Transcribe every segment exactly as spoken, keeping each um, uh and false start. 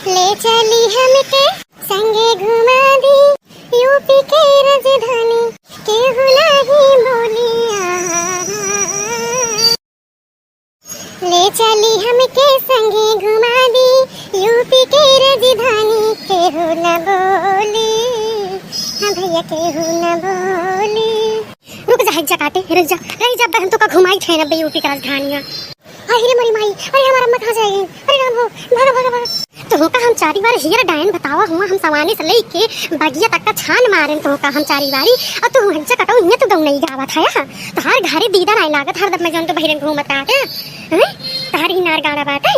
ले चली हमके संगे घुमा दी यूपी के राजधानी, केहू नाही बोली। आहा। ले चली हमके संगे घुमा दी यूपी के राजधानी, केहू न बोली। हाँ भैया, केहू न बोली। रुक जा, हट जा काटे, रुक जा, रह जा, बहन तो का घुमाई थे ना बे यूपी के राजधानी। अरे मोरी माई, अरे हमार अम्मा कहाँ जाएगी? अरे राम हो, भागा, भागा, भागा। तोहका हम चारी बार हियर डायन बतावा हुआ, हम सवानी से लेके बगिया तक का छान मारेन तोहका हम चारी बारी, और तू हंचा कटो हियाँ तू गौ नहीं गावत है, हाँ? तोहार घरे दीदा नहीं लागत, हरदम में जौन तू बहिरन घूमत आटे, हैं? तोहार ही नार गाड़ा बाटे।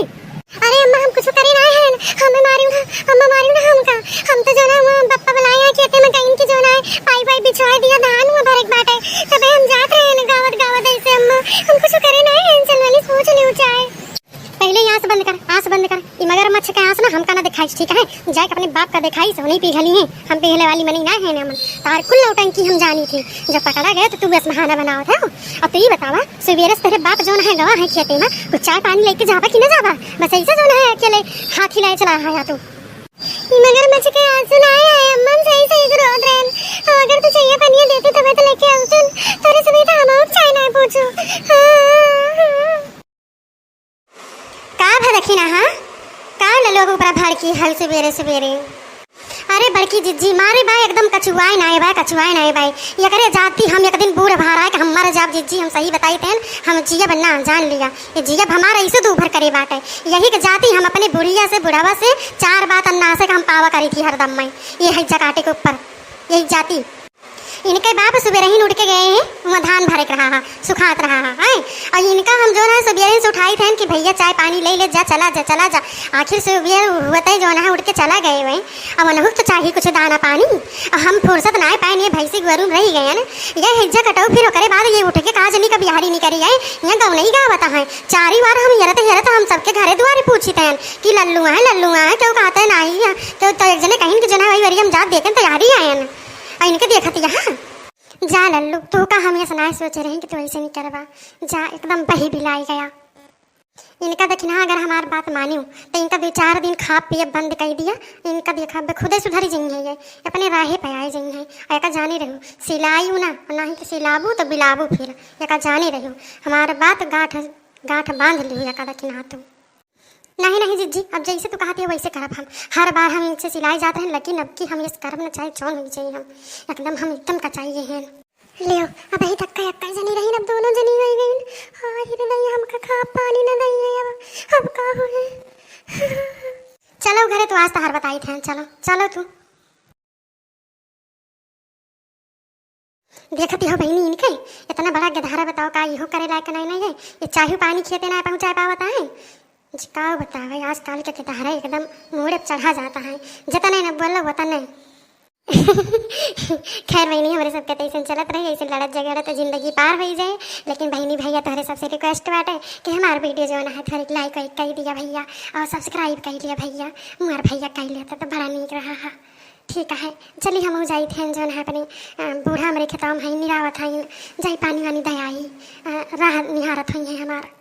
अरे अम्मा, हम कुछ करे ना है, हमें मारियो ना, अम्मा मारियो ना हमका, हम तो जौन है हुआ बप्पा बुलाए हैं खेते में गइन की जौन है पाई पाई बिछवा दिया, धान हुआ भरक बाटे, तबे हम जात रहे हैं गावत गावत ऐसे अम्मा, हम कुछ करे ना है, चलवानी सोच लियो चाहे। पहिले ई आँस बंद कर, आँस बंद कर। ई मगरमच्छ के आँस ना हमका ना देखाइस, ठीक है? जाके अपने बाप का देखाइस, उन्हीं पिघली हैं। हम पिघले वाली मनई ना है ना मन। तार कुल नौटंकी हम जानी थी। जब पकड़ा गए तो तू बस बहाना बनावत है। अब तू ई बतावा, सुबेरे से तेरे बाप जौन है गवा है खेते में, कुछ चाय पानी लेके जाबा कि ना जाबा? बस ऐसे जौन है अकेले हाथी लाए चला आया तू। ई मगरमच्छ के आँस ना आए, आए अम्मन सही सही रोत रहन। अगर तू चाहिए पनिया देती तबे तो लेके आवतन। तोरे से बेटा हम और चाय ना पूछो। हाँ, हाँ, हाँ। का भा दखिना, हाँ? का ललुआ के ऊपरा भड़की हल सुबेरे सुबेरे? अरे बड़की जिज्जी, मारे बा एकदम कचुआए नाए बा, कचुआए नाए बा। एकरे जाति हम एक दिन बूढ़ भारा के हम मर जाब जिज्जी, हम सही बताई तेन, हम जियब ना, जान लिया। ये जियब हमारा ऐसे दूभर करे बाटे। यही के जाति हम अपने बुढ़िया से, बुढ़वा से चार बात अन्ना से हम पावा करी थी हरदम में। ये है जकाटे के ऊपर, यही जाति। इनके बाप सुबेरहिन उठ के गए हैं, वहाँ धान भरे के रहा है, सुखात रहा है, हैं? और इनका हम जौन है सुबेरहिन से उठाई थे कि भैया चाय पानी ले ले, जा, चला जा, चला जा। आखिर सुबेर हुवते जौन है उठ के चला गए हुए। अब उनहु तो चाहिए कुछ दाना पानी। और हम फुर्सत ना पाए, ये भैंसी गोरू रह गए हैं। ये हिज्जा कटो, फिर ओकरे बाद ये उठ के कहा जनी का बिहारी नहीं करी है, ये गौ नहीं गावत है। चारी बार हम हेरत हेरत हम सबके घरे दुआरे पूछित हैं कि लल्लू है, लल्लू है, क्यों कहते नहीं है, क्यों तो एक जने कहीं कि जौन है वही बारी हम जात देखे तैयारी आए हैं। आ इनके देखत यहाँ। जा लल्लू, तू का हम ऐसा ना सोचे रही कि तू ऐसे नहीं करबा। जा, एकदम बही बिलाई गया। इनका देखी ना, अगर हमार बात मानियो, तो इनका दो चार दिन खा पिए बंद कर दिया। इनका देखा, बे खुदे सुधरी जाइए, ये अपने राहे पे आए जाइए। और एका जाने रहू, सिलायू ना, और ना ही तो सिलाबू तो बिलाबू फिर। एका जाने रहू, हमार बात गांठ, गांठ बांध लियो, एका देखी ना तू। नहीं, नहीं जिज्जी, अब जैसे तू कहती है वैसे करब हम। हर बार हम इनसे सिलाई जात रहन, लेकिन अब की हम ये करब न, चाहे जौन हो जाए हम। एकदम हम एकदम कचाइए हैं। लियो, अब यही तक का एक्का जनी रही, अब दोनों जनी हो गई। हाय रे दैया, हमका खा पानी न दई है अब, अब का होए? चलो घरे, तू आज तहार बताई थे, चलो, चलो तू। देखत हो बहिनी इनके, इतना बड़ा गधारा बताओ का इहो करे लायक नहीं, नहीं है। ये चाहू पानी खेते ना पहुँचा पावत है। जी का बतावे, आजकल के गधारा एकदम मूड पे चढ़ा जाता है, जितना न बोलो उतना। खैर बहिनी, हमरे सबके तो ऐसे चलत रही, ऐसे लड़त झगड़त जिंदगी पार हो जाए। लेकिन बहिनी भैया तोहरे सबसे रिक्वेस्ट बाटे कि हमार वीडियो जो है थोड़ी लाइक वाइक कर दिया भैया, और सब्सक्राइब कर लिया भैया। हमार भैया कर लेता तो बड़ा नीक रहा है। ठीक है, चली हमहू जाई थे जौन है अपने, अ, बूढ़ा हमरे खेतवा में है, निरावत है, जाई पानी वानी दयाई, अ, राह निहारत हुई है हमार।